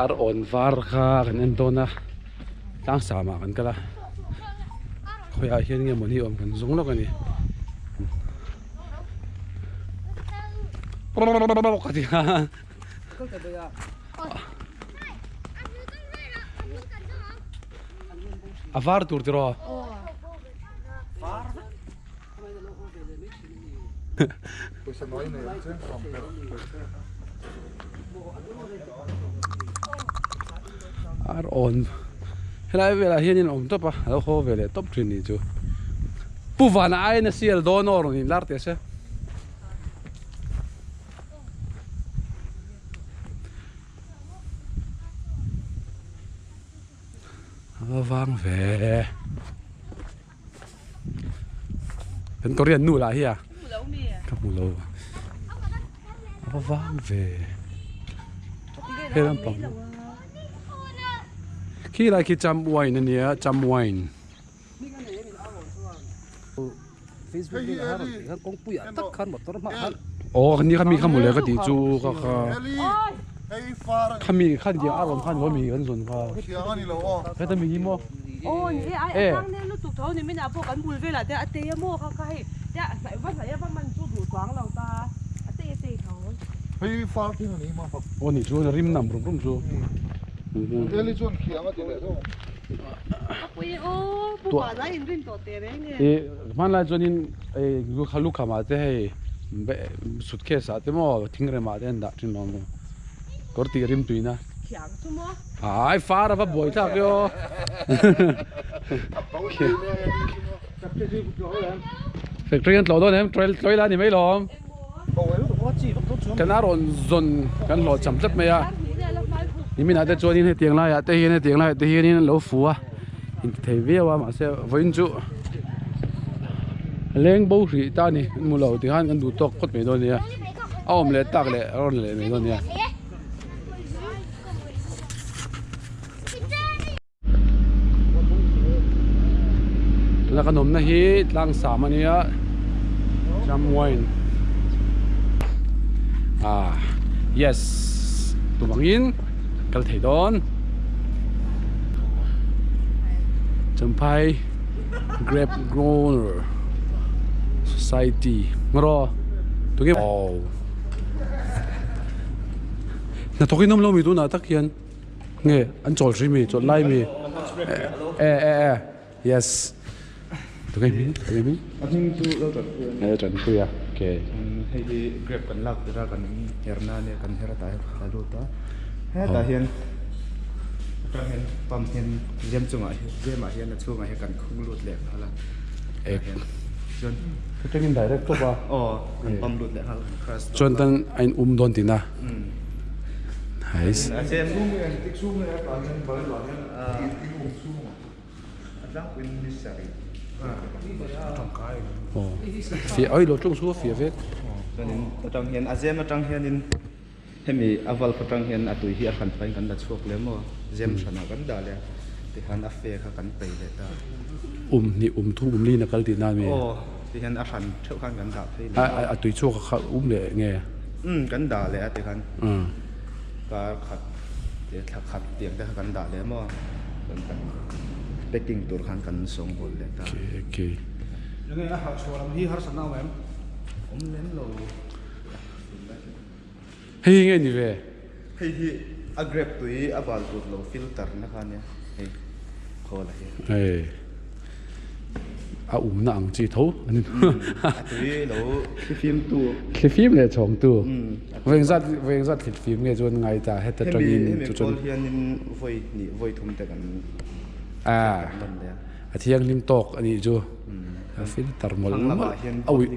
Ar awn var kha kan en dawn a tlang samah kan kal a khawiah hian nge mawni awm kan zawng lawk a ni ka ti a a var tur tiraw. Ar awn helai velah hianin a awm tawp a a lo haw ve leh tawp thin nih chu pu vana aiin a sial dawn aw rawn inlar teh se. A va vang ve. Kan Korean nu lah hi a ka hmu lo a va vang ve he lampang khi lai khi cham wine a nia cham wine aw ni kha mi kha mawle ka tih chu ka kha khami khan a rawn khan mi kan zawn kha heta mi hi maw Aw ni e ai a tlang nel lutuk tho ni min ah pawh kan bul velah te a tei a maw kha kha hei te a hnaih va hnaih a va man chu duh chuang lo ta a tei a tei tho. Hei far thing a ni maw. Aw ni chuan a rim nam rum rum chu. Eli chuan khiang a ti leh deuh ang. Ka pui e aw pu pa na in rin tawh teh reng e. I hmanlai chuanin lukham ah te hei suitcase ah te maw thingrem ah te an dah thin lo maw kawr tih rim tuina. Khiang chu maw. Ai far a va buai thlak e aw. Factory an tlawh dawn em trail tlawih la ni mai lawm. Kan a rawn zawn kan hlawh cham tlat mai a. Nimin ah te chuanin hetiang laiah te hian hetiang laiah te hianin an lo fu a inti thei viau a mahse vawiin chu leng bo hrih ta a ni an hmu lo tikhan kan duh tawk phawt mai dawn a nia a awm leh tak leh a rawn leh mai dawn a nia. Tuna kan awmna hi tlang sam a nia jam wine ah yes tum angin kal thei dawn champhai grape grower society ngaw tunge aw hnathawk in awm lo mi tunah tak hian. Nge an chawl hri mi chawlh lai mi e e e yes tunge hming tunge hming a hming chu lo tan pui a lo tan pui a okay hei hi grape kan lak tir a kan her na ania kan her atah hian a lut a hetah hian atang hian pump hian zem chungah hian zem ah hian a chhungah hian kan khung lut leh nghal a ek chuan atangin direct tawp a aw kan pump lut leh nghal kan crush chuan tan a in um dawn tihna. Nice. Fia oi lo tlung chu fia vek. Atang hian a zem atang hianin hemi a valve atang hian a tui hi a hran pahin kan la chhuak leh maw zem hranah kan dah leh a tikhan a fe kha kan pei leh ta. Um hnih um thum um lin a kal tihna a mi? Aw tihian a hran theuh khan kan dah phei leh. A tui chhuak kha um leh nge? Umm kan dah leh a ti khan kar khat te thla khat tiang te kha kan dah leh maw chuan kan packing tur khan kan sawng bawl leh ta. Okay okay. Enge a harh chhuah lam hi harsatna awm em? Awm lem lo. Hei hi nge ni ve? Hei hi a grape tui a bal tur lo filter na kha ania hei khawl a hi. Hei a umna ang chi tho ani a tui lo thlifim tu thlifim leh chhawng tu veng zat veng zat thlifim nge chuan ngai ta heta tangin hemi kawl hianin vawi hnih vawi thum te kan a a thianghlim tawk anih chu a filter mawlh mawlh a uih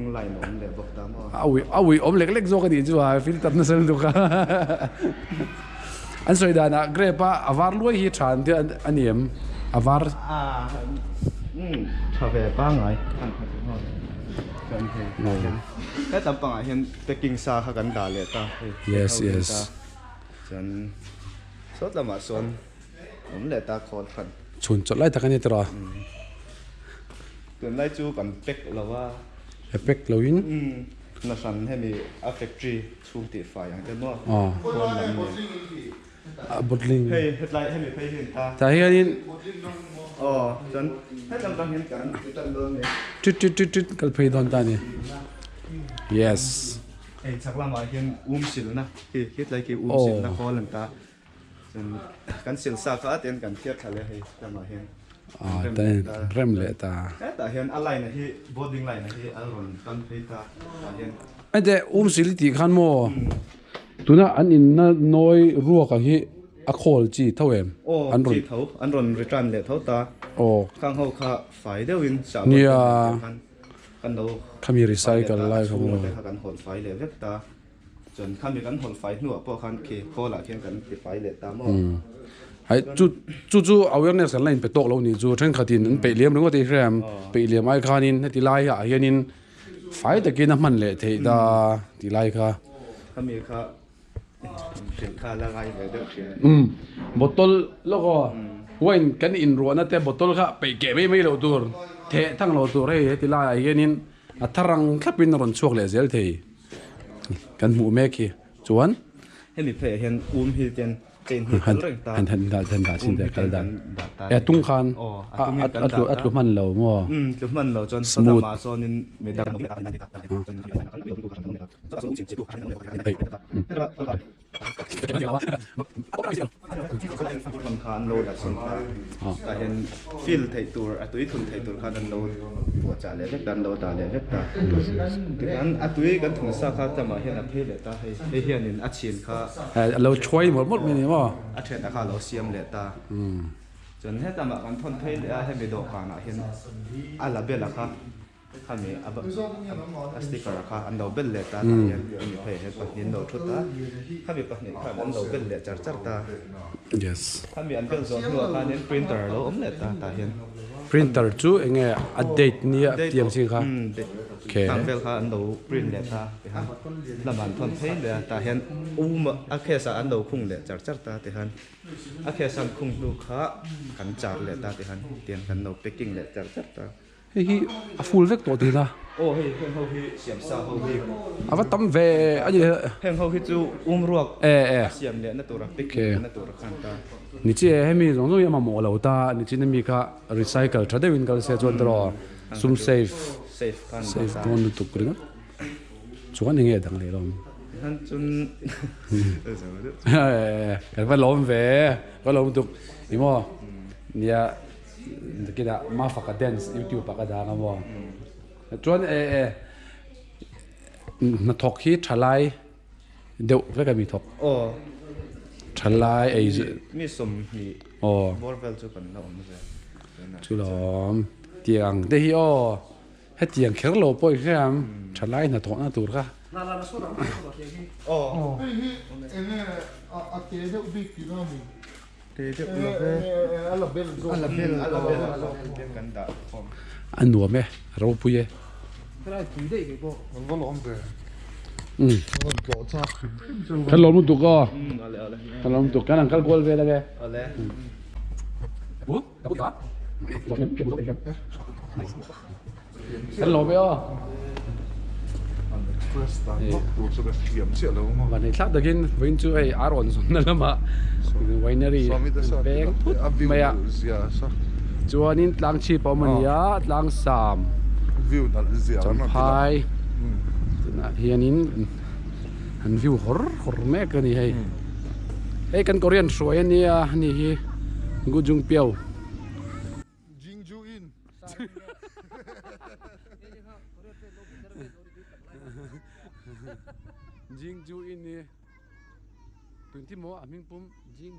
a uih a uih awm lek lek zawk anih chu a filter nasa lutuk a an sawi danah grape a a var luai hi tha an tia a ni em a var tha ve pangngai he lampangah hian packing sa kha kan dah leh ta yes yes chuan sawt lamah sawn awm leh ta khawl hran. Chhun chawlh lai tak a ni tawh a. Tunlai chu kan pack lo a. A pack lo in. Na hran hemi a factory chhung tih fai ang te maw. Aw. Pawn lam nen. A bottling. Hei hetlai hemi phei hi an ta. Tah hianin. Aw chuan hetlam tang hian kan ti tan dawn ni. Tit tit tit tit kal phei dawn ta ni. Yes. Hei chhak lamah hian um silna khi hetlai khi um silna khawl an ta. Chuan kan sil sa kha a ten kan thiat thla leh hei lamah hian. Ah ta rem leh ta. Hetah hian a line a hi boarding line a hi a rawn tan phei ta tah hian. Hete um sil i tih khan maw tuna an inna nawi ruak ang hi a khawl chi tho em? Aw chi tho an rawn return leh tho ta. Aw. Khang ho kha fai deuhin sah bawk te khan kan lo khami recycle lai kha maw. Chhungte kha kan hawn fai leh vek ta. Chuan khami kan hawn fai hnuah pawh khan khi khawl ah khian kan ti fai leh ta maw? Hai chu chu chu awareness kan la inpe tawk lo nih chu thenkhatin an peih liam ringawt i hria em peih liam ai khanin heti lai ah hianin fai takin a hman leh theih ta tih lai kha. Khami kha hrilh kha la ngai ve deuh thin. Umm bottle lawk aw wine kan inruahna te bottle kha peih keh mai mai loh tur theh thang loh tur hei heti lai ah hianin a thar ang thlapin a rawn chhuak leh zel thei. Kan hmuh mek hi chuan hemi phei ah hian um hi ten chain hi kal reng ta han han dah han dah chin te kal dan e tung khan a tlu a tlu hman lo maw um tlu hman lo chuan smooth ma sawn in midang kha an lo la chhin ta tah hian fill theih tur a tui thun theih tur khan an lo puahchah leh vek ta an lo dah leh vek ta tikhan a tui kan thun sa kha tlangah hian a phei leh ta hei hei hianin a chhin kha a lo thuai mawlh mawlh mai a ni maw a thian a kha a lo siam leh ta chuan hetlangah kan thawn phei leh a hemi dawhkanah hian a la bel a kha. Khami a sticker kha an lo bel leh ta tah hian hemi phei he pahnih an lo thut a khami pahnih khan an lo bel leh char char ta yes khami an bel zawh hnuah khanin printer a lo awm leh ta tah hian printer chu enge a date nia tiang chi kha okay khang vel kha an lo print leh ta tihan lamah an thawn phei leh a tah hian um a case ah an lo khung leh char char ta tihan a case an khung hnu kha kan char leh ta tihan tiang kan lo packing leh char char ta. Hei hi a full vek tawh tihna. Aw hei heng ho hi siam sa ho hi. A va tam ve a ni. Heng ho hi chu um ruak a siam leh na tur a picnic na tur a khan ta. Ni chi e hemi zawng zawng hi a mamawh lo ta ni chin ami kha recycle tha deuhin kal se chuan tawh sum save save dawn lutuk ringawt chuan enge dang leh lawm. Han chun kan va lawm ve va lawm lutuk ni maw nia. Nakinah Mafaka dance youtube ah ka dang a maw chuan e e hnathawk hi thalai deuh vek a mi thawk aw thalai ei mi sawmhnih aw bawr vel chu kan la awm ve chu lawm tiang te hi aw hetiang kher lo pawh i hria ang thalai hnathawh na tur kha aw hei hi enge a te deuh bik tihna a ni. A nuam e, a ropui e. Kan lawm lutuk aw. Kan lawm lutuk, kan ang kal kual vel ange. Kan lawm e aw. Vanei thlak takin vawiin chu hei ar rawn zawn na lamah winery peng phut mai a chuanin tlang chhip a awm a ni a tlang sam champhai tunah hianin an view hawr hawr mek a ni hei hei kan Korean hruai a nia ani hi Gujungpyo. Jingju in hi tun ti maw a hming pum Jing.